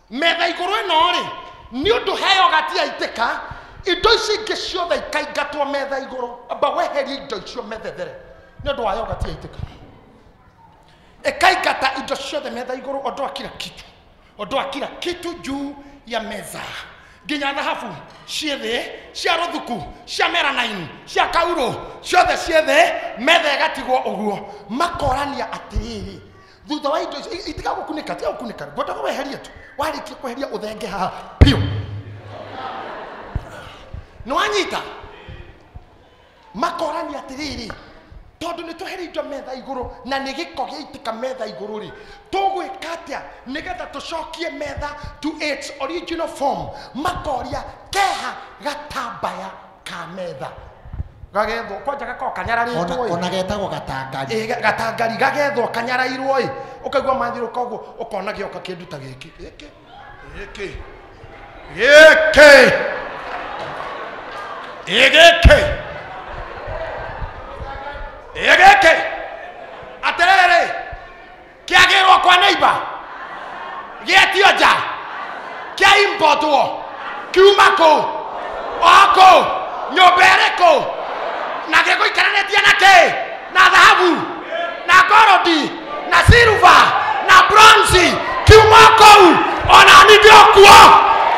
Metha igũrũ ĩno rĩ, nĩ ũndũ heo gatia itĩka, indo ici ingĩ ciothe ikaingatwo metha igũrũ. Amba weherie indo icio methethere nĩ ũndũ wa yogati ya itĩka. Ikaingata indo ciothe metha igũrũ, ondoa kila kitu, ondoa kila kitu juu ya meza. Nginya thahabu ciĩ thĩ, cia rũthuku, cia melanine, cia kaurũ, ciothe ciĩ thĩ, metha ĩgatigwo ũguo. Makorania atĩrĩrĩ, thutha wa indo icio, itiga gũkunĩka, tiga gũkunĩka, ngwendaga weherie tu. Warĩkia kweheria ũthenge haha biũ. Nĩ wanyita? Makorania atĩrĩrĩ, tondũ nĩ tweheria indo metha igũrũ na nĩ gĩko gĩaitĩka metha igũrũ rĩ, tũgwĩka atĩa nĩgetha tũcokie metha to its original form? Makoria keha gatambaya ka metha gagethwo kwanja gakorwo kanyararĩtwo ĩ. Ona getagwo gatangari. Ĩ, gatangari gagethwo kanyarairwo ĩ, ũkaigua mathiũrũka ũguo ũkona gĩoka kĩndũ ta gĩkĩ gĩkĩ gĩkĩ gĩkĩ ĩ gĩkĩ ĩ gĩkĩ atĩrĩrĩ, kĩagĩrwo kwa neighbor, gĩetio nja, kĩaimbotwo, kiuma kũ, o kũ, nyũmba ĩrĩkũ, na gĩgũikaranĩtie na kĩ, na thahabu, na ngorodi, na silver, na bronze, kiuma kũu. Ona ni ndĩ kuo,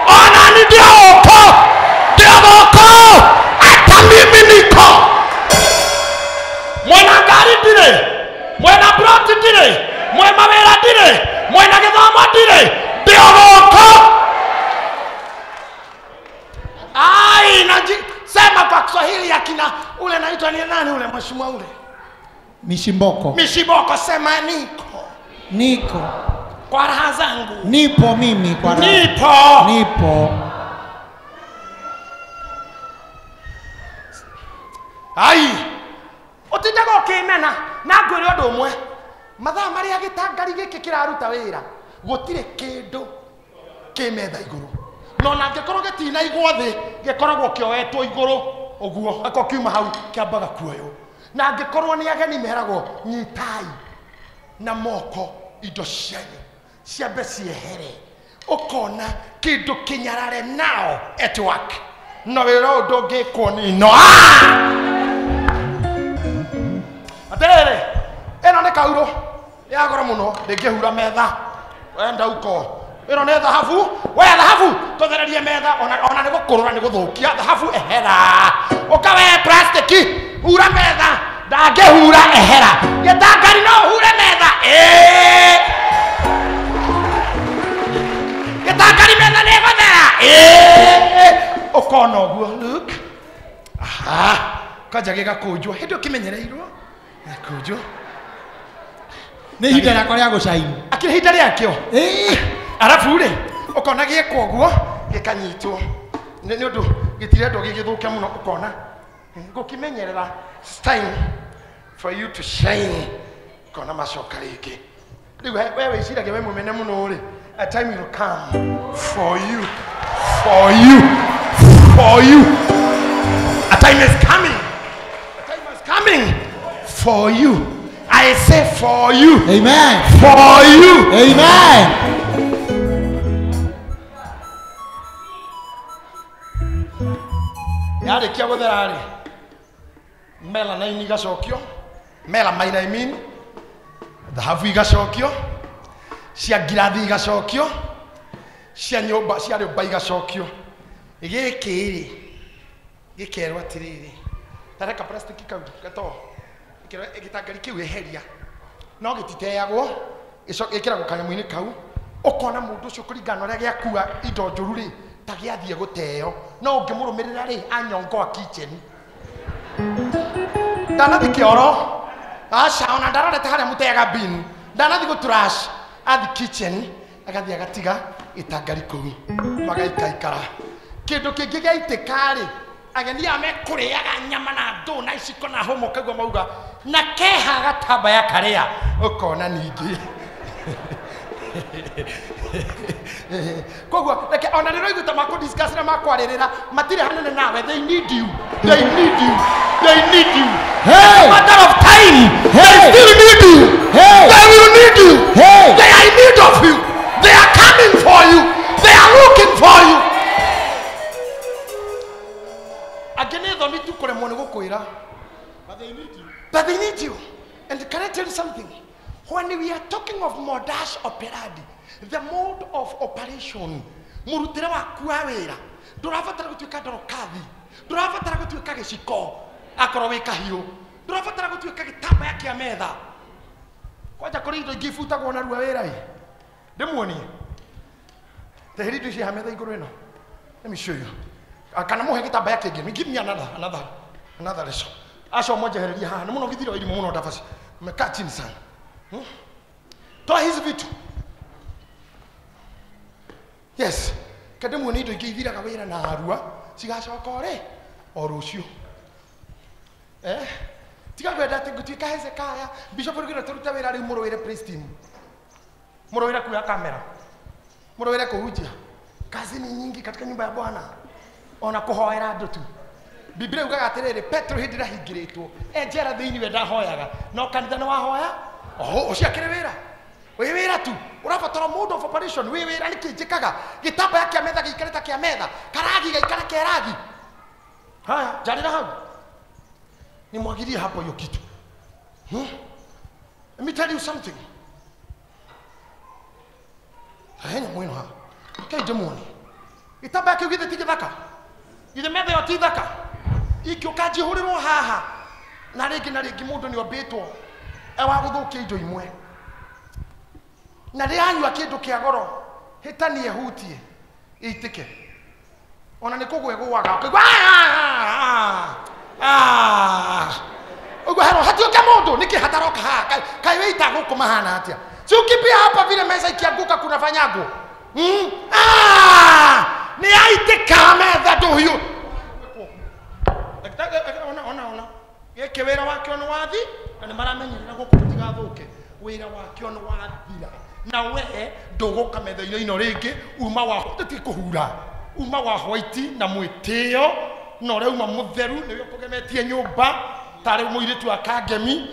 ona ni ndĩ gũkũ, ndĩ gũkũ, hata mimi niko. Mwena ngari ndirĩ, mwena ploti ndirĩ, mwena wĩra ndirĩ, mwena gĩthomo ndirĩ, ndĩ gũkũ. Ai, sema kwa Kiswahili akina ule naitwa ni nani ule mheshimiwa ule? Mishimboko. Mishimboko, sema niko. Niko. Kwa raha zangu. Nipo mimi kwa raha. Nipo. Nipo. Ai. Utindaga ũkĩmena na ngwĩre ũndũ ũmwe, mathaa marĩa gĩtangari gĩkĩ kĩraruta wĩra gũtirĩ kĩndũ kĩ metha igũrũ, no na angĩkorwo gĩtinaigwo thĩ gĩkoragwo kĩoetwo igũrũ ũguo, akorwo kiuma hau kĩambaga kuoywo. Na angĩkorwo nĩ ageni meragwo nyitai na moko indo cianyu ciambe ciehere, ũkona kĩndũ kĩnyarare nao at work, no wĩra ũyũ ndũngĩkwo nĩ no. Atĩrĩrĩ, ĩno nĩ kaurũ ya goro mũno, ndĩngĩhura metha wenda uko. Ĩno nĩ thahabu, we thahabu tũthererie metha, ona nĩ gũkũrũra nĩ gũthũkia thahabu, ehera. Ũka we plastiki, hura metha, ndangĩhura, ehera. Gĩtangari no ũhure metha, ĩĩ. Gĩtangari metha nĩ ĩgũthera, ĩĩ. Ũkona ũguo, look. Aha, kwanja gĩgakũnjwo, hĩndĩ ũkĩmenyereirwo gĩkũnjwo. Nĩ ihinda rĩakwa rĩa gũcaini. Akĩrĩ ihinda rĩakĩo? Ĩĩ. Arabu rĩ, ũkona gĩekwo ũguo gĩkanyitwo nĩ ũndũ gĩtirendwo gĩgĩthũke mũno, ũkona gũkĩmenyerera, it's time for you to shine. Ũkona macoka rĩngĩ. Rĩu we wĩciragia we mũmene mũno rĩ, a time will come for you, for you, for you. A time is coming, a time is coming for you. I say for you. Amen. For you. Amen. Yarĩkia gũthera rĩ, melanine igacokio, melamine I mean, thahabu igacokio, cia ngirathi igacokio, cia nyũmba, cia rĩũmba igacokio. Gĩkĩ rĩ, gĩkerwo atĩrĩrĩ, tareka plastic kau gato, gĩtangari kĩu eheria, no gĩtiteagwo, ĩkĩragwo kanyamũ-inĩ kau, ũkona mũndũ ũcio kũringana na ũrĩa gĩakua indo njũru rĩ, ta gĩathiĩ gũteo, no ũngĩmũrũmĩrĩra rĩ, anyongoa kitchen. Ndanathi kĩoro, aca, ona ndarorete harĩa mũteaga bin, ndanathi gũtrash, athi kitchen, agathiĩ agatiga gĩtangari kũu, magaikaikara. Kĩndũ kĩngĩ gĩaitĩka rĩ, ageni aya mekũrĩaga nyama na ndũ na iciko na hũma, ũkaigua mauga na keha gatambaya karĩa, ũkona ningĩ. Koguo reke ona rĩrĩa ũiguĩte makũ discuss na makwarĩrĩra, matirĩ hanene nawe, they need you, they need you, they need you. Hey! It's a matter of time. Hey! They still need you. Hey! They will need you. Hey! They are in need of you. They are coming for you. wĩra. But they need you. And can I tell you something? When we are talking of modus operandi, the mode of operation, mũrutĩre waku wa wĩra, ndũrabatara gũtuĩka ndorokathi, ndũrabatara gũtuĩka gĩciko akorwo wĩ kahiũ, ndũrabatara gũtuĩka gĩtambaya kĩa metha. Kwanja kũrĩ indo ingĩ ibutagwo narua wĩra ĩ. Ndĩmuonie. Teheri indo ici haha metha igũrũ ĩno. Let me show you. Kana mũhe gĩtambaya kĩngĩ. Give me another leso. Acio mwanjehereria haha. Nĩ mũno gĩthiro irimũ mũno ndabaci. Mmekaa chini sana. Toa hizi vitu. Yes. Kende muone indo ingĩ ithiraga wĩra na arua cigacoka rĩ o rũciũ. Tiga kwenda atĩ ngũtuĩka Hezekiah. Bishop rĩu tũrute wĩra rĩu mũrũĩre praise team. Mũrũĩre kuoya kamera. Mũrũĩre kũhunjia. Kazi ni nyingi katika nyumba ya Bwana. Ona kũhoera andũ tu. Biblia yugaga atĩrĩrĩ, Petro hĩndĩ ĩrĩa ahingĩrĩtwo e njera thĩinĩ we ndahoyaga, no kanitha nĩ wahoya. Oho, ũcio akĩrĩ wĩra. Wĩ wĩra tu. Ũrabatara mode of operation. Wĩ wĩra nĩkĩ njĩkaga? Gĩtambaya kĩa metha gĩikare ta kĩa metha, karagi gaikare ke ragi. Haya, njarĩra hau. Nimwagirie hapo hiyo kitu. Let me tell you something. Haya mwino haha. Kai ndĩmuonie. Gĩtambaya kĩu githĩ ti gĩthaka? Githĩ metha ĩyo ti thaka? Ingĩũka njihũrĩrwo haha na rĩngĩ mũndũ nĩ ombĩtwo e wa gũthũkia indo imwe. Na rĩanyua kĩndũ kĩa goro hĩtanie hutie ĩitĩke. Ona nĩ kũgwa ĩgũaga ũkaigua ũguo hero hatiũke mũndũ nĩkĩ hataroka haha kaĩ wĩita gũkũ mahana atĩa? Si ukimbia hapa vile meza ikianguka kunafanyagwo. Nĩ yaitĩka metha ndũhiũ. Ona gĩkĩ wĩra wakĩo nĩ wathi na nĩ maramenyerera gũkũ gũtigathũke. Wĩra wakĩo nĩ wathira na we ndũgũka metha-inĩ ĩno rĩngĩ. Uma wa ti kũhura, uma wa white na mwĩtĩo na ũrĩa uma mũtheru nĩwe ũkũgemetie nyũmba tarĩ mũirĩtu wa Kangemi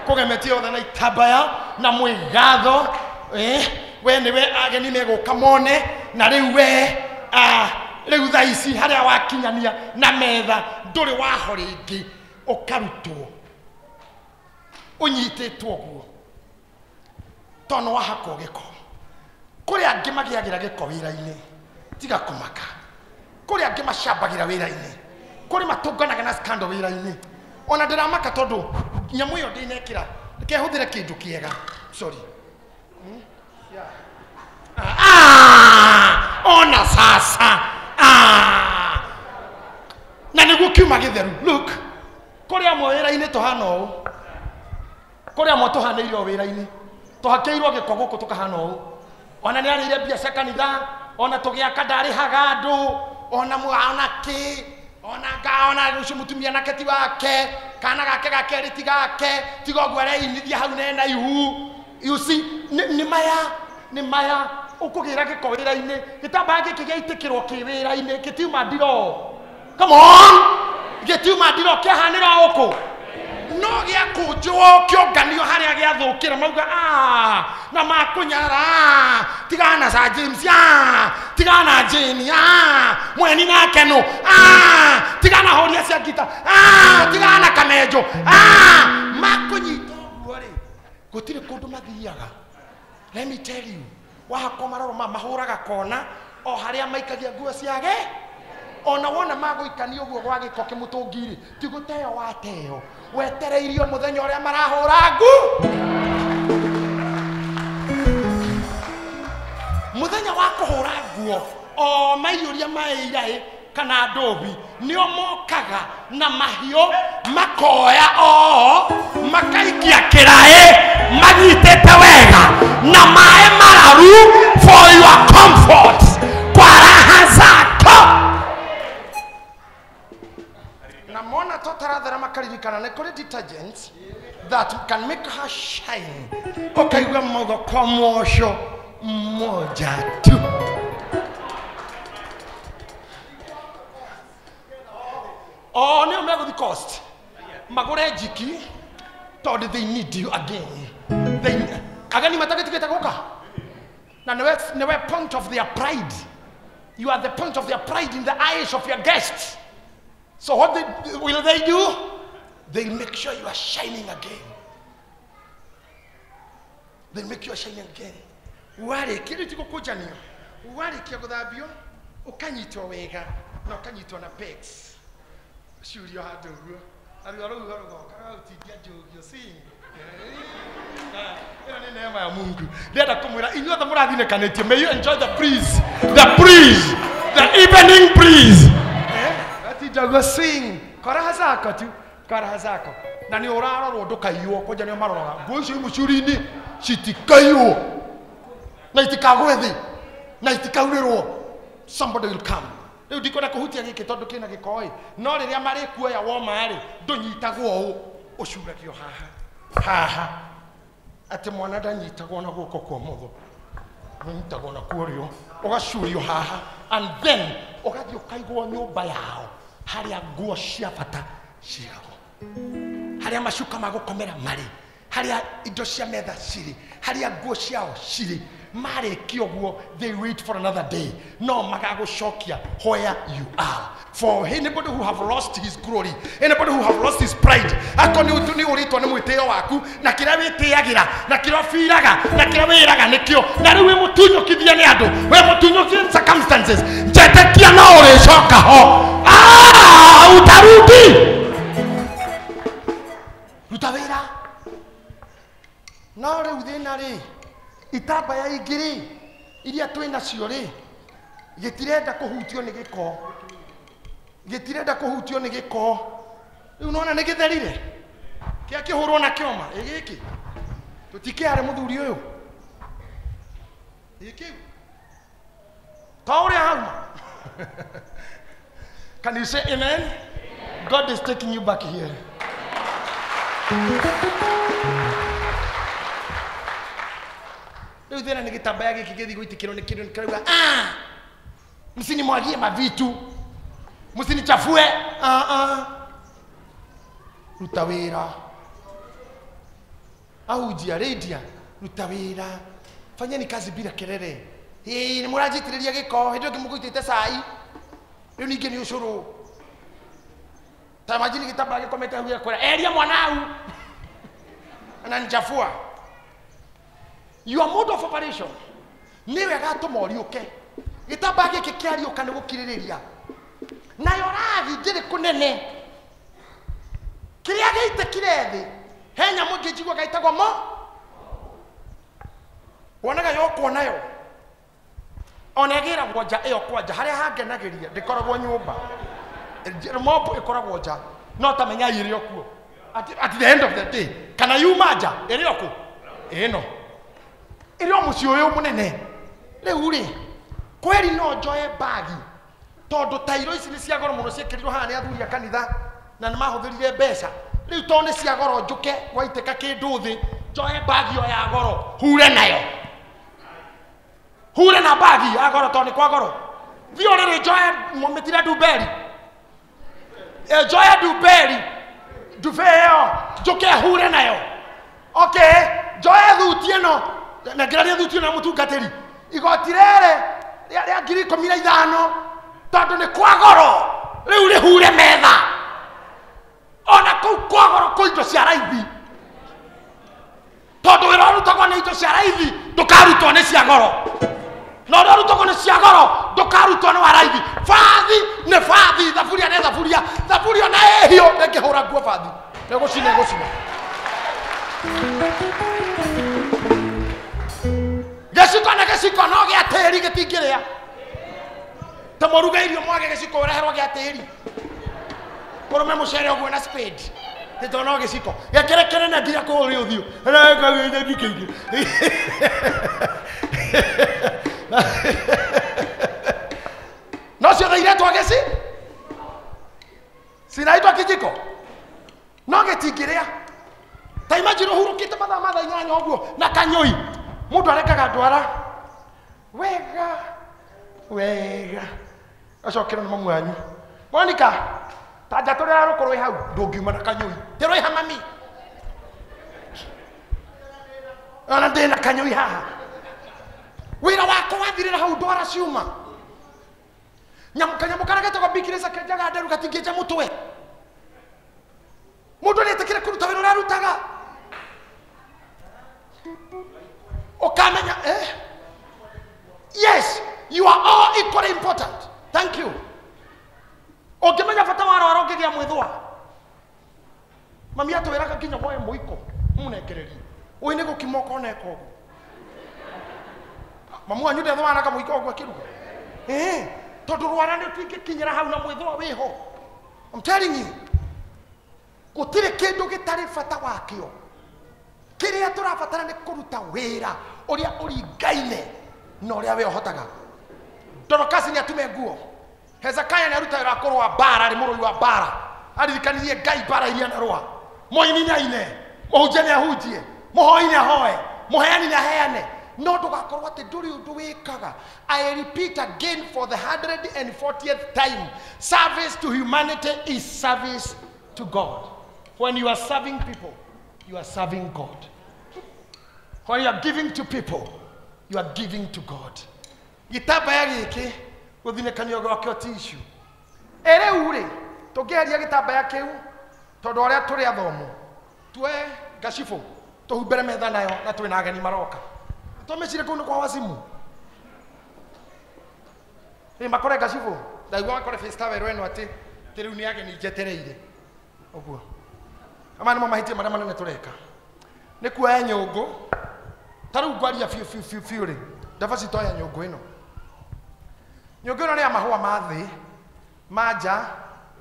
kũgemetie othe na itambaya na mwĩgatho. We nĩwe ageni megũka mone na rĩu we rĩu thaa ici harĩa wakinyania na metha ndũrĩ waho rĩngĩ, ũkarutwo ũnyitĩtwo ũguo tondũ nĩ wahakwo gĩko. Kũrĩ angĩ magĩagĩra gĩko wĩra-inĩ, tiga kũmaka. Kũrĩ angĩ macambagĩra wĩra-inĩ, kũrĩ matũnganaga na scandal wĩra-inĩ. Ona ndĩramaka tondũ nyamũ ĩyo ndĩnekĩra, reke hũthĩre kĩndũ kĩega. Sorry. Yeah. Ona sasa. Na nĩguo kiuma gĩtheru. Look, kũrĩ amwe wĩra-inĩ tũhana ũũ, kũrĩ amwe tũhanĩire o wĩra-inĩ, tũhakĩirwo gĩko gũkũ tũkahana ũũ. Ona nĩ arĩire mbia cia kanitha, ona tũgĩaka ndarĩhaga andũ, ona kĩ, ona nga, ona ũcio mũtumia nake ti wake, kana gake ga kerĩ ti gake, tiga ũguo areinithia hau nena ihu. You see, nĩ maya ũkũgĩra gĩko wĩra-inĩ. Gĩtambaya gĩkĩ gĩaitĩkĩrwo kĩ wĩra-inĩ gĩtiuma ndiro. Come on! Gĩtiuma ndiro kĩahanĩra ũkũ. No gĩakũnjwo kĩonganio harĩa gĩathũkĩra mauga na makũnyara, tigana na Sir James, tigana na Jane, mweni nake nũ, tigana horia cia ngita, tigana na Kamenjo, makũnyita ũguo rĩ, gũtirĩ kũndũ mathiaga. Let me tell you, wahakwo maroro mahũraga kona o harĩa maikagia nguo ciage. Ona wona magũikania ũguo gwa gĩko kĩmũtũngi-rĩ, ti gũteo wateo, wetereirio mũthenya ũrĩa marahũra ngu. Mũthenya wa kũhũra nguo o maiyũria maĩ iraĩ kana ndũbi nĩo mokaga na mahiũ makoya o makaikia kĩraĩ manyitĩte wega na maĩ mararu for your comfort, kwa raha zako. Na mona totarathera makaririkana nĩ kũrĩ detergents that can make her shine. Ũkaigua mũthoko moco mmoja tu. Oh, nĩo megũthi cost magũre njiki tondũ they need you again. Ageni matagĩtigĩte gũka na nĩwe point of their pride. You are the point of their pride in the eyes of your guests. So what will they do? They'll make sure you are shining again. They'll make you shining again. Warĩkia rĩu ti gũkũnjanio, warĩkia gũthambio ũkanyitwo wega na ũkanyitwo na pegs, ũcurio handũ ũguo, naruo rũhuho rũgoka rũgaũtindia njũgio sing. Ĩno nĩ neema ya Mungu. Ndĩrenda kũmwĩra inyuothe mũrathinĩkanĩtie, may you enjoy the breeze, the breeze, the evening breeze. Atinda ũguo sing kwa raha zako tu, kwa raha zako. Na nĩ ũrarorwo ndũkaiywo, kwanja nĩo maroraga nguo icio imucuri-inĩ citikaiywo na itikagwe thĩ na itikaurĩrwo. Somebody will come. Rĩu ndikwenda kũhutia gĩkĩ tondũ kĩna gĩko ĩ, no rĩrĩa marĩkuoya woma rĩ, ndũnyitagwo ũũ, ũcuragio haha haha, atĩ mwana ndanyitagwo na guoko kwa ũmotho, ũnyitagwo na kwa ũrĩo, ũgacurio haha, and then ũgathiĩ ũkaigwo nyũmba yao harĩa nguo cia bata cigagwo, harĩa macuka ma gũkomera marĩ, harĩa indo cia metha cirĩ, harĩa nguo ciao cirĩ. Marĩkia ũguo, they wait for another day. No magagũcokia where you are. For anybody who have lost his glory, anybody who have lost his pride, akorwo nĩ ũrĩtwo nĩ mwĩtĩo waku, na kĩrĩa wĩtĩagĩra, na kĩrĩa ũbiraga, na kĩrĩa wĩraga nĩkĩo, na rĩu wĩ mũtunyũkithie nĩ andũ, wĩ mũtunyũkithie circumstances, njetĩkia no ũrĩcoka ho. Ah, utarudi. Ruta wĩra. No rĩu thĩna rĩ, itambaya ingĩ rĩ, iria twĩ nacio rĩ, gĩtirenda kũhutio nĩ gĩko, gĩtirenda kũhutio nĩ gĩko. Rĩu nona nĩ gĩtherire, kĩa kĩhũrwo na kĩoma ĩ gĩkĩ tũtikĩarĩ mũthuri ũyũ ĩ kĩu ta ũrĩa hauma. Can you say amen? God is taking you back here. Rĩu thĩna nĩ gĩtambaya gĩkĩ gĩthiĩ gũitĩkĩrwo nĩ kĩndũ nĩkĩrauga, ah, msinimwagie mavitu, msinichafue. Ah, ah. Ruta wĩra. Ahunjia, rĩndia, ruta wĩra. Fanyeni kazi bila kelele. Ĩĩ, nĩ mũranjitĩrĩria gĩko, hĩndĩ ĩyo ĩngĩ mũgũitĩte cai. Rĩu ningĩ nĩ ũcũrũ. Ta imagine gĩtambaya gĩkomete hau gĩgakwĩra, eria mwanau. Ananichafua. Your mode of operation nĩwe agatũma ũriũke. Gĩtambaya gĩkĩ kĩariũka nĩ gũkirĩrĩria. Nayo ragi ndĩrĩ kũnene. Kĩrĩa gĩitĩkire thĩ, he nyamũ ĩngĩ njiguaga ĩtagwo mo. Wonaga yokwo nayo. Ona ĩgĩragwo nja ĩyo kwanja, harĩa hangenagĩria ndĩkoragwo nyũmba. Mob ĩkoragwo nja, no ta menyai ĩrĩ o kuo. At the end of the day, kana yuma nja, ĩrĩ o kũ? Ĩno. Ĩrĩ o mũciĩ ũyũ mũnene. Rĩu rĩ, kweri no njoe bagi, tondũ tairo ici nĩ cia goro mũno ciĩkĩrirwo haha nĩ athuri a kanitha na nĩ mahũthĩrire mbeca. Rĩu tondũ nĩ cia goro njũke gwaitĩka kĩndũ thĩ, njoe bagi o ya goro, hure nayo. Hure na bagi ya goro tondũ nĩ kwa goro. Thiĩ ũrĩrĩ njoe mĩtira ndumberi. Njoe ndumberi, ndube ĩyo, njũke hure nayo. Okay, njoe thuti ĩno, na ngĩraria thuti ĩno ya mũtungatĩri. Igoti rĩrĩ rĩa 15,000 tondũ nĩ kwa goro, rĩu rĩhure metha. Ona kũu kwa goro kwĩ indo cia raithi. Tondũ wĩra ũrutagwo nĩ indo cia raithi, ndũkarutwo nĩ cia goro. Na ũrĩa ũrutagwo nĩ cia goro, ndũkarutwo nĩ wa raithi. Bathi nĩ bathi, thaburia nĩ thaburia, thaburia ona ĩhiũ ndĩngĩhũra nguo bathi. Nĩgũcina ĩgũcina. Gĩciko na gĩciko no gĩa tĩri gĩtingĩrĩa. Ta mũruge irio mwage gĩciko ũreherwo gĩa tĩri. Kũrũme mũcere ũguo na spade. Tondũ no gĩciko. Gĩkĩrĩ kĩnene nginya kũũrĩa ũthiũ. No ciothe iretwo gĩci? Cinaitwo kĩjiko? No gĩtingĩrĩa. Ta imagine ũhurũkĩte mathaa ma thaa inyanya ũguo na kanyũi. Mũndũ arekaga ndwara. Wega. Wega. Acokerwo nĩ mamu wanyu. Monica, ta njatũrĩra rũkũ rwĩ hau, ndũngiuma na kanyũi. Ndĩrwĩha mami. Ona ndĩna kanyũi haha. Wĩra wakwa wathirĩra hau ndwara ciuma. Kanyamũ karĩa getagwo bikirĩca kenjaga nderu gatingĩenja mũtwe. Mũndũ nĩetĩkĩre kũruta wĩra ũrĩa arutaga. Ũkamenya Yes, you are all equally important. Thank you. Ũngĩmenya bata wa rwara ũngĩgĩa mwĩthũa. Mami atwĩraga nginya woe mũiko mũnengererie. Ũyũ nĩ gũkima ũkona eka ũguo. Mamu wanyu ndethũaga na kamũiko ũguo akĩruga. Tondũ rwara nĩ tũingĩkinyĩra hau na mwĩthũa wĩho. I'm telling you. Gũtirĩ kĩndũ gĩtarĩ bata wakĩo. Kĩrĩa tũrabatara nĩ kũruta wĩra ũrĩa ũringaine na ũrĩa we ũhotaga. Dorokasi nĩ atume nguo. Hezekiah nĩ aruta wĩra wa kũrũa mbara, arĩ mũrũi wa mbara. Aririkanirie Ngai mbara iria anarũa. Mũini nĩ aine, mũhunjia nĩ ahunjie, mũhoi nĩ ahoe, mũheani nĩ aheane. No ndũgakorwo atĩ ndũrĩ ũndũ wĩkaga. I repeat again for the 140th time, service to humanity is service to God. When you are serving people, you are serving God. When you are giving to people, you are giving to God. Gĩtambaya gĩkĩ gũthinĩkanio gwakĩo ti issue. Rĩu rĩ, tũngĩeheria gĩtambaya kĩu tondũ arĩa tũrĩ athomu, tuoe ngacibũ tũhumbĩre metha nayo na twĩna ageni maroka. Tũmĩcire kũu nĩ kwa wacimu. Makore ngacibũ, ndaigua makore face towel ĩno atĩ rĩu nĩ ageni njetereire. Ũguo. Ama nĩmo mahĩtia marĩa manene tũreka. Nĩ kuoya nyũngũ. Ta rĩu ngwaria biũ biũ biũ biũ rĩ, ndabaci toya nyũngũ ĩno. Nyũngũ ĩno nĩ ya mahũa ma thĩ, ma nja,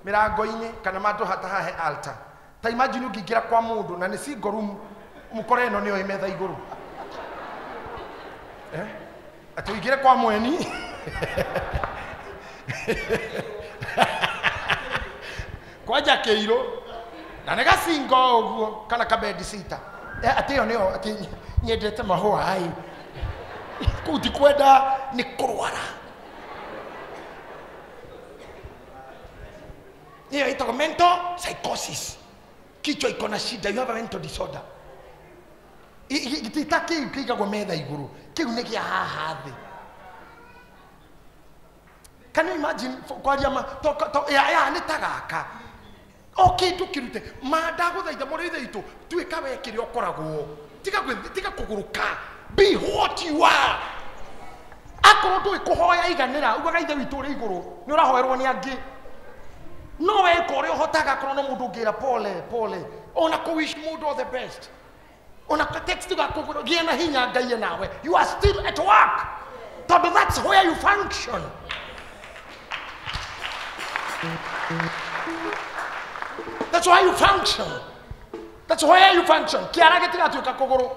mĩrango-inĩ kana mandũ hata hahe altar. Ta imagine ũngĩingĩra kwa mũndũ na nĩ single room, mũkore ĩno nĩyo ĩ metha igũrũ. Atĩ ũingĩre kwa mweni. Kwanja kĩirũ. Na nĩ gacingo ũguo kana ka bedsitter. Atĩ ĩyo nĩyo atĩ nyendete mahũa ai. Kũu ti kwenda nĩ kũrwara. Hiyo ĩtagwo mental psychosis. Kichwa iko na shida, you have a mental disorder. Gĩtita kĩu kĩigagwo metha igũrũ, kĩu nĩ kĩa haha thĩ. Can you imagine kwaria ma ya nĩ ta gaka. O kĩndũ kĩrute ma ndagũthaitha mũrĩ ithe witũ tuĩka we kĩrĩa ũkoragwo. Tiga kũgũrũka. Be what you are. Akorwo ndũĩ kũhoya iganĩra, ugaga ithe witũ ũrĩ igũrũ, nĩ ũrahoerwo nĩ angĩ. No weka ũrĩa ũhotaga, akorwo no mũndũ ũngĩra pole pole, ona kũ wish mũndũ all the best. Ona text gakũgũrũ gĩa na hinya Ngai nawe. You are still at work. Tondũ that's where you function. That's why you function. That's where you function. Kĩara gĩtigatuĩka kũgũrũ.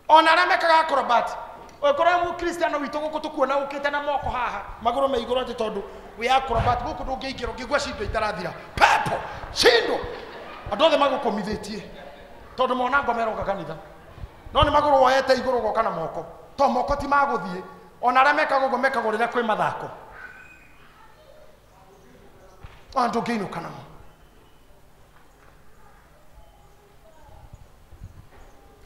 Ona arĩa mekaga acrobat, ũngĩkorwo wĩ Mũkristiano witũ gũkũ tũkuona ũkĩte na moko haha, magũrũ me igũrũ atĩ tondũ wĩ acrobat gũkũ ndũngĩingĩra ũngĩigua cindo itarathira. Pepo, cindo. Andũ othe magũkũmithĩtie tondũ mona ngoma ĩroka kanitha. No nĩ magũrũ woete igũrũ ũgoka na moko. To moko ti magũthiĩ. Ona arĩa mekaga ũguo mekagwo rĩrĩa kwĩ mathako. Ona ndũngĩinũka namo.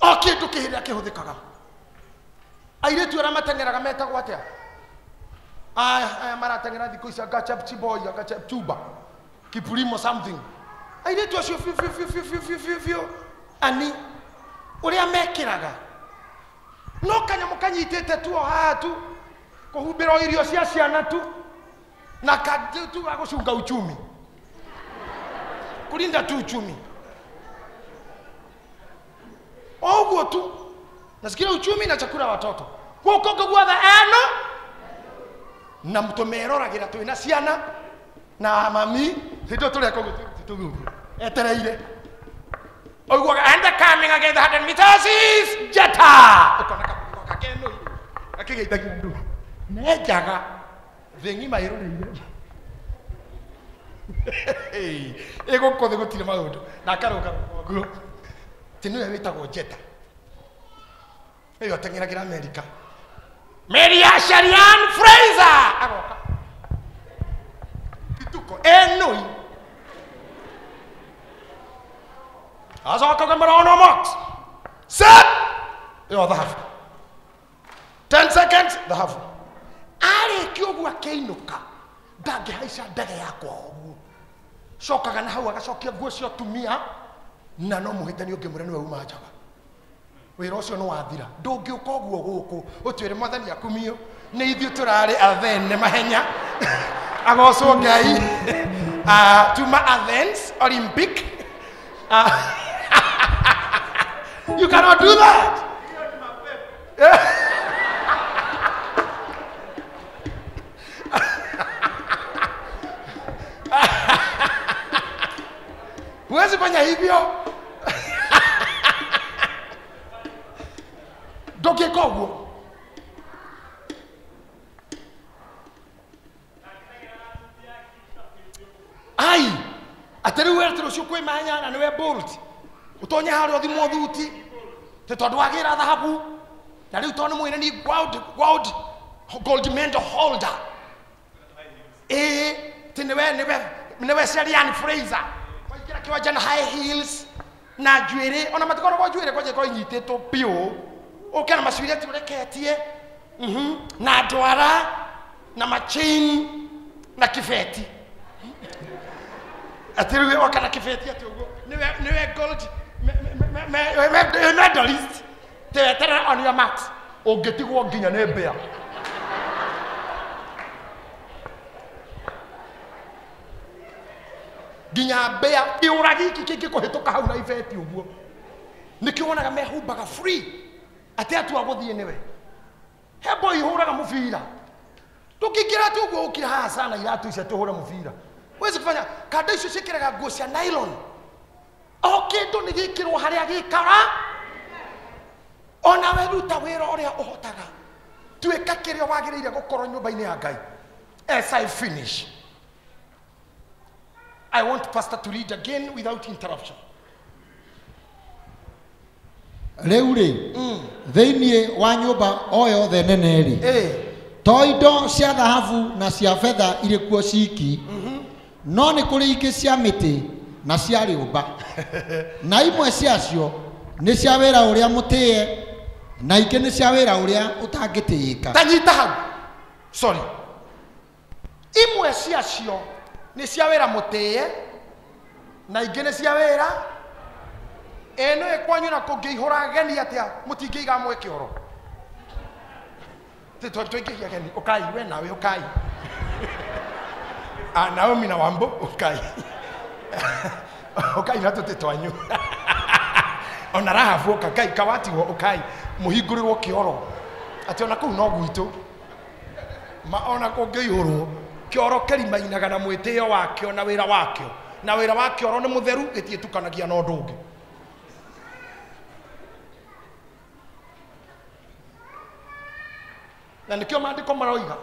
O kĩndũ kĩrĩa kĩhũthĩkaga. Airĩtu arĩa mateng'eraga metagwo atĩa? Aya marateng'era thikũ ici anga Chepchiboy, anga Cheptuba, Kipulimo something. Airĩtu acio biũ biũ biũ biũ biũ biũ biũ ani ũrĩa mekĩraga. No kanyamũ kanyitĩte tu o haha tu kũhumbĩra irio cia ciana tu na tu ga gũcunga uchumi. Kulinda tu uchumi. Oguo tu. Nasikia uchumi na chakula watoto. Gũkũ guothe eno na mũtũmeroragĩra twĩna ciana na mami hĩndĩ tũrĩa kũu tũguo etereire. Oiguaga and the coming again the 100 meters is Jetta. Ũkona kamũhuko gakenoire gakĩgeithagia andũ. Nenjaga thĩ ng'ima ĩroreire. Ĩgũkũ thĩ gũtirĩ maũndũ na akarũga ũguo. Ti nĩwe wĩtagwo Jetta. Ĩyo ateng'eragĩra Amerika. Maria Sharian Fraser agoka. Kituko enoi. Acoka kamera max. Set. Ĩyo thahabu. 10 seconds thahabu. Arĩ Arĩkia ũguo akĩinũka ndangĩhaica ndege yakwa ũguo. Cokaga na hau agacokia nguo cia atumia na no mũhĩtani ũngĩmwĩra nĩwe uma njaga. Wĩra ũcio nĩ wathira. Ndũngĩũka ũguo gũkũ ũtwĩre mwathani akumio nĩ ithuĩ tũrarĩ Athene mahenya. Agocwo Ngai. Tuma Athens Olympic. You cannot do that. Huwezi fanya hivyo. Ndũngĩka ũguo. Ai, atĩ rĩu we atĩ rũciũ kwĩ mahenya na nĩwe Bolt. Ũtonye harĩa ũthimwo thuti. Tĩ tondũ wagĩra thahabu. Na rĩu tondũ nĩ mwĩre ni world gold medal holder. Ĩĩ, tĩ nĩwe Sherry-Ann Fraser. Waingĩra kĩwanja na high heels na njuĩrĩ, ona matikoragwo njuĩrĩ kwanja ikorwo inyitĩtwo biũ. Ũke na macuireti ũreketie. Na ndwara na machain na kibeti. Atĩ rĩu oka na kibeti atĩ ũguo nĩwe gold medalist. Teweterera on your marks. Ũngĩtigwo nginya nĩ mbĩa. Nginya mbĩa kĩũra gĩkĩ kĩngĩkũhĩtũka hau na ibeti ũguo. Nĩkĩo wonaga mehumbaga free. Atĩ atua gũthiĩ nĩwe. He boy ihũraga mũbira. Ndũngĩingĩra atĩ ũguo ũkire haha sana iratũ icio tũhũre mũbira. Huwezi kufanya kanda icio ciĩkĩraga nguo cia nylon. O kĩndũ nĩ gĩkĩrwo harĩa gĩikara. Ona we ruta wĩra ũrĩa ũhotaga. Tuĩka kĩrĩa wagĩrĩire gũkorwo nyũmba-inĩ ya Ngai. As I finish, I want pastor to read again without interruption. Rĩu rĩ, thĩinĩ wa nyũmba o yothe nene rĩ, to indo cia thahabu na cia betha irĩ kuo ciki, no nĩ kũrĩ ingĩ cia mĩtĩ na cia rĩũmba. Na imwe ciacio nĩ cia wĩra ũrĩa mũtĩe na ingĩ nĩ cia wĩra ũrĩa ũtangĩtĩĩka. Ta nyita hau. Sorry. Imwe ciacio nĩ cia wĩra mũtĩe na ingĩ nĩ cia wĩra ĩno ĩkwanyu na kũngĩihũra ageni atĩa mũtingĩiga amwe kĩoro. Tĩ tũingĩhia ageni ũkai we nawe ũkai. Naomi na Wambo ũkai. Ũkai na tũtĩ twanyu. Ona Rahabu ũka Ngai kawatigwo ũkai mũhingũrĩrwo kĩoro. Atĩ ona kũu no gwitũ. Ma ona kũngĩihũrwo kĩoro kĩrimainaga na mwĩtĩo wakĩo na wĩra wakĩo. Na wĩra wa kĩoro nĩ mũtheru gĩtiĩtukanagia na ũndũ ũngĩ. Na nĩkĩo maandĩko maroiga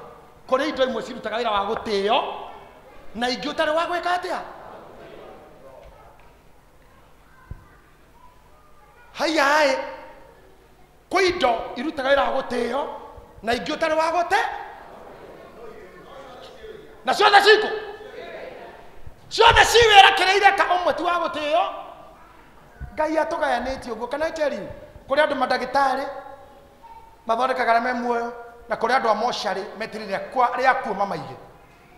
kũrĩ indo imwe cirutaga wĩra wa gũtĩo na ingĩ ũtarĩ wa gwĩka atĩa. Haiya kwĩ indo irutaga wĩra wa gũtĩo na ingĩ ũtarĩ wa gũte na ciothe cikũ ciothe ci wĩra kĩrĩa ireka ũmwe ti wa gũtĩo. Ngai atũgayanĩtie ũguo. Can I tell you, kũrĩ andũ mandagĩtarĩ mathondekaga arĩa me muoyo na kũrĩ andũ a mocarĩ meterere rĩa kuo mamaige.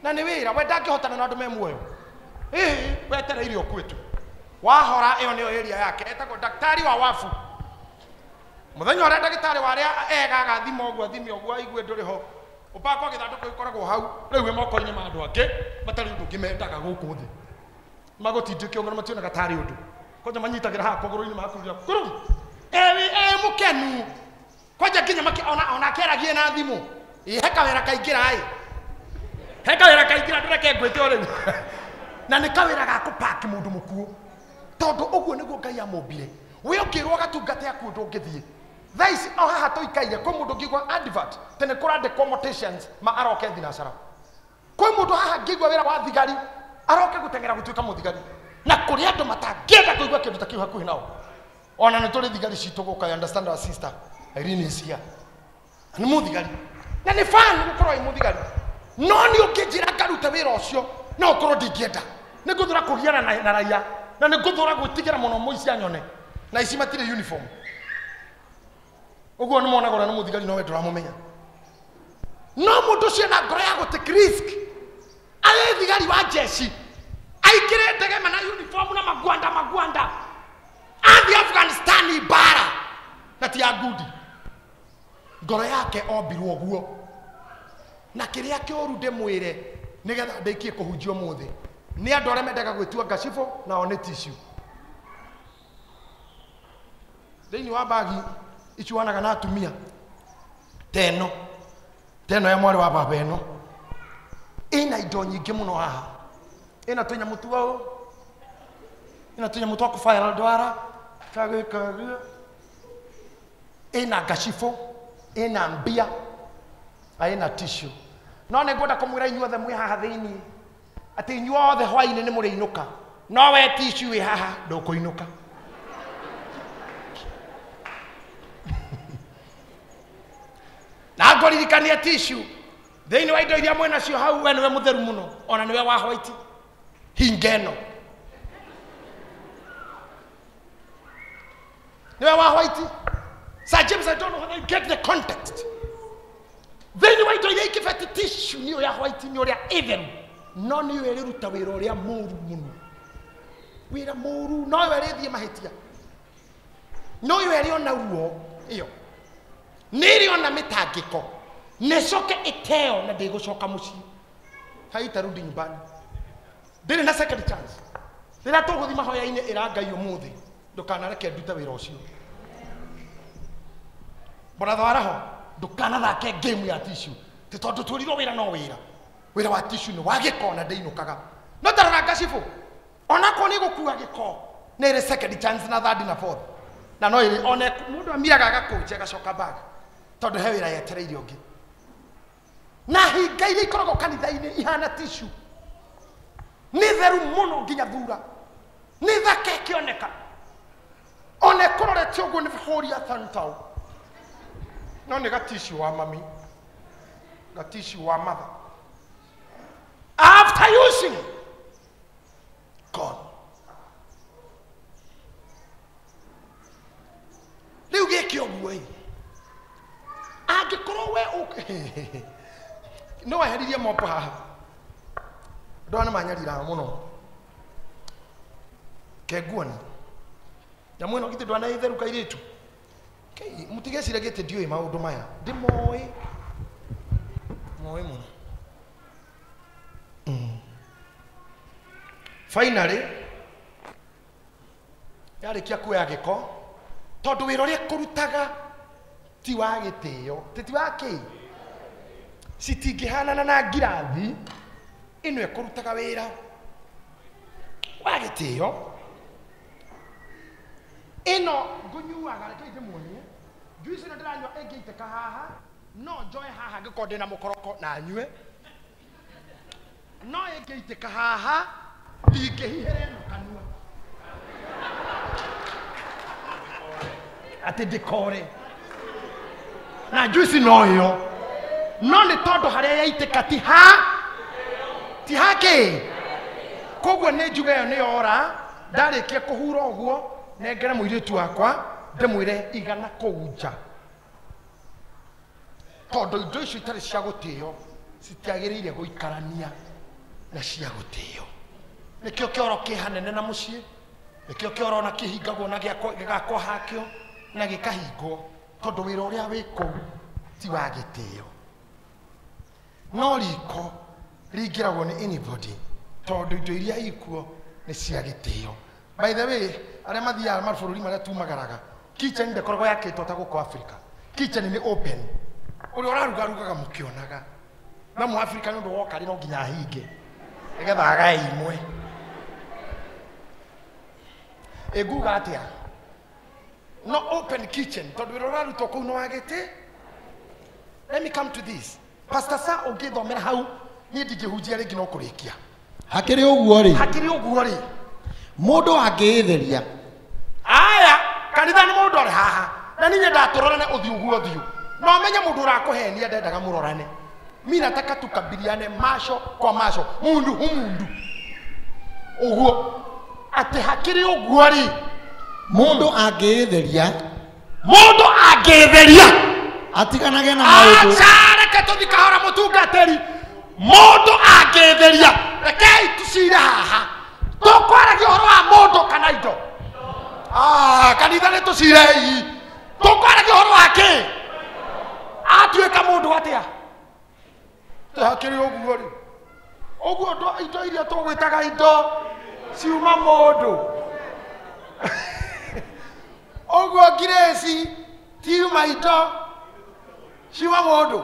Na nĩ wĩra we ndangĩhotana na andũ me muoyo. Ĩĩ wetereire ũkue tu. Wahora ĩyo nĩyo area yake etagwo daktari wa wabu. Mũthenya ũrĩa ndagĩtarĩ wa arĩa ega agathima ũguo athime ũguo aigue ndũrĩ ho. Ũbakwo gĩthandũkũ gĩkoragwo hau rĩu wĩ moko-inĩ ma andũ angĩ matarĩ ũndũ ũngĩ mendaga gũkũ thĩ. Magũtindĩke ũguo na mationaga tarĩ ũndũ. Kwanja manyitagĩra haha kũgũrũ-inĩ magakuria kũrũ. Ewe mũkenu. Kwanja nginya ona akĩaragie na thimũ. Ĩ he kawĩra kaingĩra ĩ. He kawĩra kaingĩra ndũreke ngwĩte o rĩu. Na nĩ kawĩra ga kũpaki mũndũ mũkuũ. Tondũ ũguo nĩguo Ngai amũmbire. We ũngĩrwo gatungate akuũ ndũngĩthiĩ. Thaa ici o haha tũikaire kwĩ mũndũ ũngĩigua advert tene kũrandĩkwo morticians ma aroke thinacara. Kwĩ mũndũ haha angĩigua wĩra wa thigari aroke gũteng'era gũtuĩka mũthigari. Na kũrĩ andũ matangĩenda kũigua kĩndũ ta kĩu hakuhĩ nao. Ona nĩ tũrĩ thigari citũ gũka. I understand our sister Irene is here. Nĩ mũthigari. Na nĩ fan gũkorwo ĩ mũthigari. No nĩ ũngĩnjĩra ngaruta wĩra ũcio no ũkorwo ndingĩenda. Nĩ ngũthũra kũgiana na raia na nĩ ngũthũra gwĩtigĩra mũno mũici anyone. Na ici matirĩ uniform. Ũguo nĩ monaga ũrĩa nĩ mũthigari no we ndũramũmenya. No Mũndũ ũcio na ngoro ya gũtake risk. Arĩ thigari wa jeshi. Aikire ndege mana uniform na magwanda magwanda. Athi Afghanistan bara. Na ti ya ngudi. Ngoro yake ombirwo ũguo. Na kĩrĩa kĩũru ndĩmwĩre nĩgetha ndĩkie kũhunjia ũmũthĩ. Nĩ andũ arĩa mendaga gwĩtua ngacibũ nao nĩ tissue. Thĩinĩ wa bagi icuanaga na atumia. Teno. Teno ya mwarĩ wa baba ĩno. Ĩna indo nyingĩ mũno haha. Ĩna tũnyamũ tuo. Ĩna tũnyamũ twa kũbaĩra ndwara. Kagĩkagia. Ĩna ngacibũ, ĩna mbia, na ĩna tissue. No nĩ ngwenda kũmwĩra inyuothe mwĩ haha thĩinĩ atĩ inyuothe hwainĩ nĩ mũrĩinũka. No we tissue wĩ haha ndũkũinũka. Na ngũririkania tissue thĩinĩ wa indo iria mwĩnacio hau we nĩwe mũtheru mũno ona nĩwe wa white hinga ĩno nĩwe wa white. Sir James, I don't know whether you get the context. Thĩinĩ wa indo iria ikĩbeti tissue nĩyo ya white nĩ ũrĩa ĩtheru no nĩyo ĩrĩruta wĩra ũrĩa mũru mũno. Wĩra mũru no yo ĩrĩthiĩ mahĩtia no yo ĩrĩona ruo ĩyo nĩ ĩrĩona mĩtangĩko nĩcoke ĩteo na ndĩgũcoka mũciĩ. Haitarudi nyumbani. Ndĩrĩ na second chance. Rĩrĩa tũgũthiĩ mahoya-inĩ ĩra Ngai ũmũthĩ ndũkanareke ndute wĩra ũcio. Bwana thwaraho ndũkanathake game ya tissue ti tondũ twĩrirwo wĩra no wĩra. Wĩra wa tissue nĩ wa gĩko na ndĩinũkaga. No tarora ngacibũ onakorwo nĩ gũkua gĩko nĩ ĩrĩ second chance na third na fourth. Na no ĩrĩ one mũndũ amiraga agakũnja agacoka back tondũ he wĩra yetereire ũngĩ. Na hinga iria ikoragwo kanitha-inĩ ihana tissue nĩ theru mũno nginya thura nĩ thaka ĩkĩoneka ona ĩkũrorete ũguo nĩ hũri ya thantau no nĩ gatissue wa mami gatissue wa mother. After using gone. Rĩu gĩkĩ ũguo ĩ angĩkorwo we no weheririe mop haha andũ aya nĩ manyariraga mũno kenguoni nyamũ ĩno githĩ ndwana ĩtheru kairĩtu mũtigeciragie atĩ ndiũĩ maũndũ maya ndĩmoĩ moĩ mũno. Finally yarĩkia kuoya gĩko tondũ wĩra ũrĩa kũrutaga ti wa gĩtĩo ti wa kĩ citingĩhanana na ngirathi ĩno ĩkũrutaga wĩra wa gĩtĩo. Ĩno ngũnyuaga reke ndĩmuonie juice ĩno ndĩranyua ĩngĩitĩka haha no njoe haha ngĩkorwo ndĩna mũkoroko na nyue no ĩngĩitĩka haha ndingĩhihĩra ĩno kanua atĩ ndĩkore na juice no ĩyo no nĩ tondũ harĩa yaitĩka ti ha ti ha kĩ koguo nĩ njuge ĩyo nĩ yora ndarĩkia kũhura ũguo nengere mũirĩtu wakwa ndĩmwĩre igana kũu nja tondũ indo icio itarĩ cia gũtĩo citiagĩrĩire gũikarania na cia gũtĩo. Nĩkĩo kĩoro kĩ hanene na mũciĩ nĩkĩo kĩoro ona kĩhingagwo na gĩgakwo hakĩo na gĩkahingwo tondũ wĩra ũrĩa wĩ kũu ti wa gĩtĩo. No riko rĩingĩragwo nĩ anybody tondũ indo iria ikuo nĩ cia gĩtĩo. By the way, arĩa mathiaga mabũrũri marĩa tumagaraga kitchen ndĩkoragwo yakĩtwo ta gũkũ Africa. Kitchen nĩ open ũrĩa ũrarugarugaga mũkĩonaga na mũAfrika nĩ ũndũ woka rĩ no nginya ahinge nĩgetha agae imwe. Ĩnguga atĩa? No open kitchen tondũ wĩra ũrarutwo kũu nĩ wa gĩtĩ. Let me come to this. Pastor Sa ũngĩthomera hau niĩ ndingĩhunjia rĩngĩ no kũrĩkia. Hakĩrĩ ũguo rĩ, hakĩrĩ ũguo rĩ mũndũ angĩĩtheria aya kanitha nĩ mũndũ arĩ haha na niĩ nyendaga tũrorane ũthiũ guo ũthiũ no menye mũndũ ũrakũhenia ndendaga mũrorane. Mi nataka tukabiliane macho kwa macho mundu hu mundu ũguo atĩ hakĩrĩ ũguo rĩ mũndũ angĩĩtheria mũndũ angĩĩtheria atiganage na maũndũ. Acha reke tũthiĩ kahora mũtungati. Kanitha nĩ tũcirei. Tũkwaragia ũhoro wa kĩ? Atuĩka mũndũ atĩa? Hakĩrĩ ũguo rĩ. Ũguo indo iria tũgwĩtaga indo ciuma mũndũ. Ũguo ngirĩci tiuma indo ciuma mũndũ.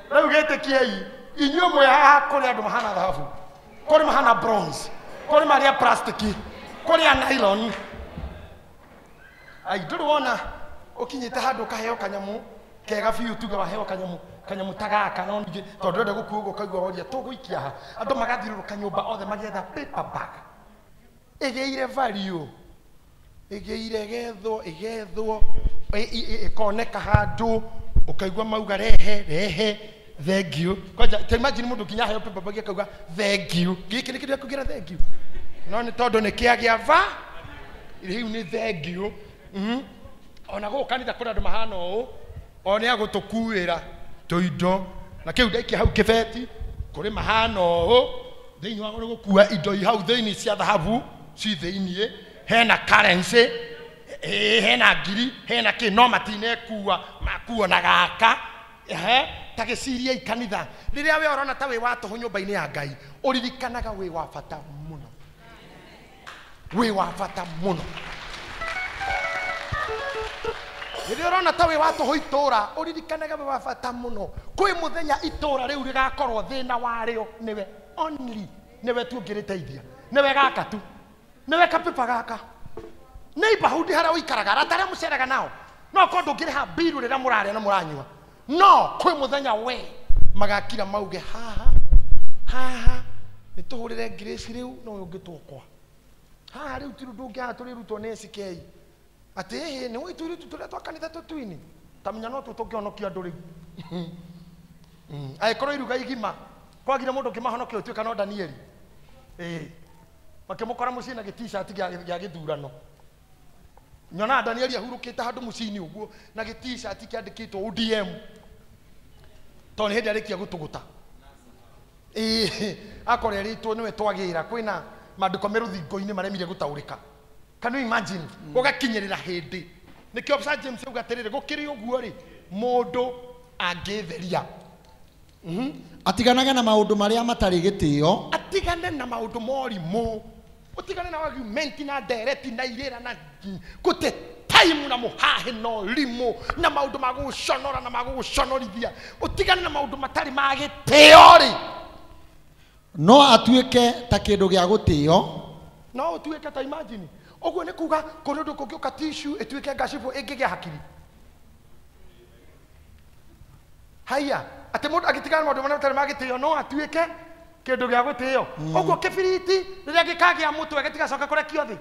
Rĩu gĩtĩkiei inyuĩ mwĩ haha kũrĩ andũ mahana thahabu, kũrĩ mahana bronze, kũrĩ marĩa plastiki, kũrĩ a nylon. Ai ndũrĩ wona ũkinyĩte handũ ũkaheo kanyamũ kega biũ, tuge waheo kanyamũ ta gaka, no ningĩ tondũ ndũrenda gũkua ũguo ũkaigua woria tũgũikia ha. Andũ magathiũrũrũka nyũmba othe magĩetha paper bag ĩgĩire value, ĩgĩire ĩgethwo ĩgethwo ĩkoneka handũ ũkaigua mauga rehe rehe thank you. Kwanja ta imagine mũndũ nginya aheo paper bag akauga thank you. Gĩkĩ nĩ kĩndũ gĩa kuugĩra thank you, no nĩ tondũ nĩ kĩagĩa va rĩu nĩ thank you. Ona gũkũ kanitha kũrĩ andũ mahana ũũ, o nĩ agũtũkuĩra tũindo na kĩu ndaikia hau kĩbeti, kũrĩ mahana ũũ thĩinĩ wa gũkua indo i hau thĩinĩ cia thahabu ci thĩinĩ, hena currency, hena ngiri, hena kĩ, no matinekua makuo na gaka. Ta gĩcirie kanitha rĩrĩa we ũrona ta wĩ wa tũhũ nyũmba-inĩ ya Ngai, ũririkanaga wĩ wa bata mũno, wĩ wa bata mũno. Rĩrĩa ũrona ta wĩ wa tũhũ itũra, ũririkanaga wĩ wa bata mũno. Kwĩ mũthenya itũra rĩu rĩgakorwo thĩna warĩo nĩwe only, nĩwe tu ũngĩrĩteithia, nĩwe gaka tu, nĩwe kapipa gaka, neighborhood harĩa ũikaraga, arata arĩa mũceraga nao, no korwo ndũngĩrĩha mbiru rĩrĩa mũrarĩa na mũranyua, no kwĩ mũthenya we magakira mauge haha haha nĩ tũhũrĩre ngirĩci rĩu no ũyũ ũngĩtũkwa haha rĩu ti ũndũ ũngĩ haha tũrĩrutwo nĩ SK atĩ ĩhĩ nĩ ũĩ tũirĩtu tũrĩa twa kanitha tũtuini ta menya no tuo tũngĩhonokia andũ rĩu. Angĩkorwo iruga igima kwagire mũndũ ũngĩmahonokia ũtuĩka no Danieli, makĩmũkora mũciĩ na gĩ-t-shirt gĩa gĩthurano. Nyonaga Danieli ahurũkĩte handũ mũciĩ-inĩ ũguo na gĩ-t-shirt kĩandĩkĩtwo ODM tondũ nĩ hĩndĩ arĩkia gũtũgũta. Akorwo erĩtwo nĩwe twagĩra, kwĩna maandĩko me rũthingo-inĩ maremire gũtaũrĩka. Can you imagine? Ũgakinyĩrĩra hĩndĩ. Nĩkĩo Sir James auga atĩrĩrĩ, gũkĩrĩ ũguo rĩ, mũndũ angĩtheria atiganage na maũndũ marĩa matarĩ gĩtĩo, atigane na maũndũ morimũ, ũtigane na argument na ndereti na irĩra na gũte time na mũhahe na ũrimũ na maũndũ ma gũgũconora na ma gũgũconorithia, ũtigane na maũndũ matarĩ ma gĩtĩo rĩ, no atuĩke ta kĩndũ gĩa gũtĩo. No ũtuĩke ta imagine ũguo nĩ kuga kũrĩ ũndũ kũngĩũka tissue ĩtuĩke ngacibũ ĩngĩgĩa hakiri. Haiya, atĩ mũndũ agĩtigana na maũndũ marĩa matarĩ ma gĩtĩo no atuĩke kĩndũ gĩa gũtĩo. Ũguo kĩbiriti rĩrĩa gĩkagĩa mũtwe gĩtigacoka kũrekio thĩ,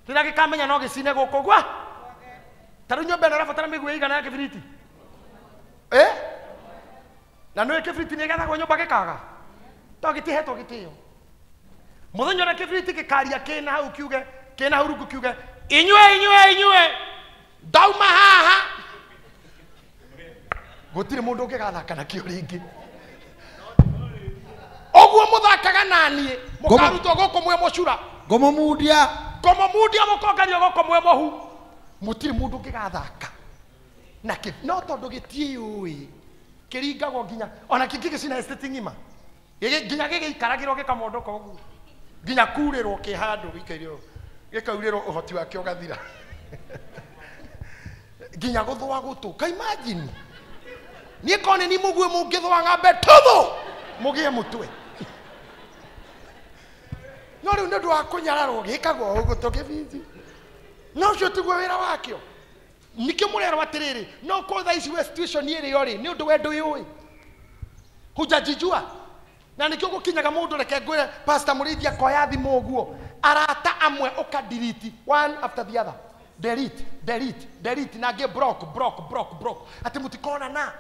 rĩrĩa gĩkamenya no gĩcine gũkũ gwa ta rĩu nyũmba ĩno ĩrabatara mĩguĩ ĩigana ya kĩbiriti, na nĩũĩ kĩbiriti nĩ gĩathagwo nyũmba gĩkaga to gĩtihetwo gĩtĩo. Mũthenya ũrĩa kĩbiriti gĩkaria kĩna hau kiuge, kĩna hau rungu kiuge inyuĩ inyuĩ inyuĩ ndauma haha, gũtirĩ mũndũ ũngĩgathaka nakĩo rĩngĩ. Ũguo mũthakaga naniĩ mũkarutwo gũkũ mwĩ mũcura, ngũmũmundia ngũmũmundia mũkonganio gũkũ mwĩ mũhu, mũtirĩ mũndũ ũngĩgathaka nakĩ. No tondũ gĩtiĩũĩ kĩringagwo nginya ona kĩngĩ gĩcina estate ng'ima, nginya gĩgĩikaragĩrwo gĩkamondoka ũguo, nginya kurĩrwo kĩ handũ gĩikaire ũũ, gĩkaurĩrwo ũhoti wake ũgathira, nginya gũthũa gũtũ. Ka imagine niĩ korwo nĩ niĩ mũguĩ mũngĩthũa ng'ambe tũthũ mũgĩe mũtwe, no rĩu nĩ ũndũ wa kũnyararwo gĩkagwo ũguo tũkĩbinji, no ũcio tiguo wĩra wakĩo. Nĩkĩo mũrerwo atĩrĩrĩ, no korwo thaa ici we situation ĩrĩ yo rĩ, nĩ ũndũ we ndwĩũĩ, hujajijua. Na nĩkĩo gũkinyaga mũndũ, reke ngwĩre Pastor Mũrĩithi akoya thimũ ũguo, arata amwe ũka delete one after the other, delete delete delete, na angĩ block block block block, atĩ mũtikonana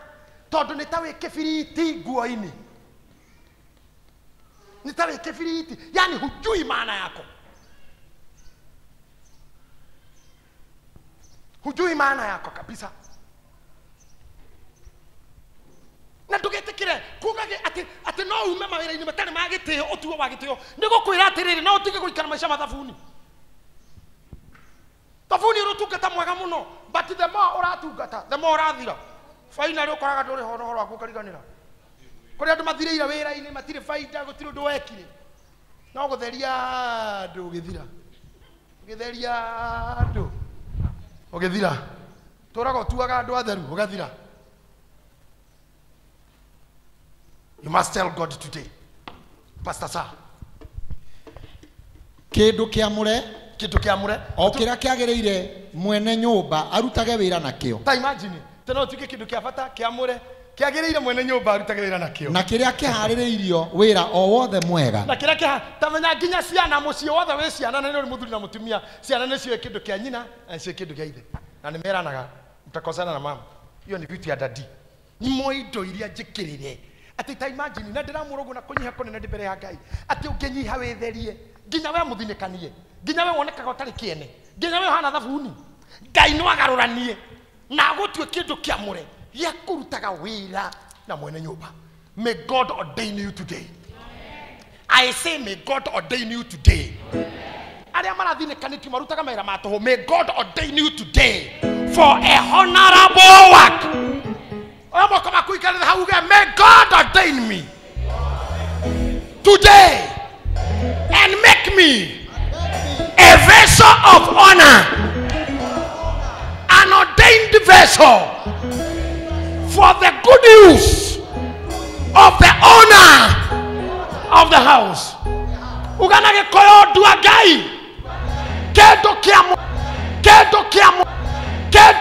tondũ nĩ ta wĩ kĩbiriti nguo-inĩ, nĩ ta wĩ kĩbiriti, yani hujui maana yako, hujui maana yako kabisa. Na ndũgetĩkĩre kuga atĩ no ume mawĩra-inĩ matarĩ ma gĩtĩo, ũtuo wa gĩtĩo. Nĩ gũkwĩra atĩrĩrĩ, no ũtige gũikara maica ma thabuni. Thabuni ũrĩa ũtungatagĩra Ũtungata mwega mũno, but the more ũratungata, the more ũrathira. Finally ũkoraga ndũrĩ ho na ũhoro waku ũkariganĩra. Kũrĩ andũ mathirĩire wĩra-inĩ, matirĩ baida, gũtirĩ ũndũ wekire. No gũtheria andũ ũgĩthira. Ũgĩtheria andũ ũgĩthira. Tũraga ũtuaga andũ atheru ũgathira. You must tell God today. Pastor sir. Kĩndũ kĩamũre, Kĩndũ kĩamũre. O kĩrĩa kĩagĩrĩire mwene nyũmba arutage wĩra nakĩo. Ta imagine, tena ũtuĩke kĩndũ kĩa bata kĩamũre kĩagĩrĩire mwene nyũmba arutage wĩra nakĩo. Na kĩrĩa kĩharĩrĩirio wĩra o wothe mwega. Na kĩrĩa kĩha ta menya nginya ciana mũciĩ wothe wĩ ciana na nĩ ũrĩ mũthuri na mũtumia, ciana nĩcio kĩndũ kĩa nyina na nĩcio kĩndũ kĩa ithe. Na nĩ meranaga mtakosana na mama. Hiyo ni vitu ya dadi. Ni moindo iria njĩkĩrĩre. Atĩ ta imagine na ndĩramũra ũguo na kũnyiha kũnene ndĩ mbere ya Ngai. Atĩ ũngĩnyiha wĩtherie, nginya we mũthinĩkanie, nginya we wonekaga ũtarĩ kĩene, nginya we ũhana thabuni. Ngai no agarũranie na agũtue kĩndũ kĩamũre gĩa kũrutaga wĩra na mwene nyũmba. May God ordain you today. I say may God ordain you today. Arĩa marathinĩkanĩtio marutaga mawĩra ma tũhũ, may God ordain you today for a honorable work. Oya moko maku ikarĩre hau uge, may God ordain me today and make me a vessel of honor, an ordained vessel for the good use of the owner of the house. Ugana gĩkũyũ ndua Ngai. Kĩndũ kĩamũ, kĩndũ kĩamũ, kĩndũ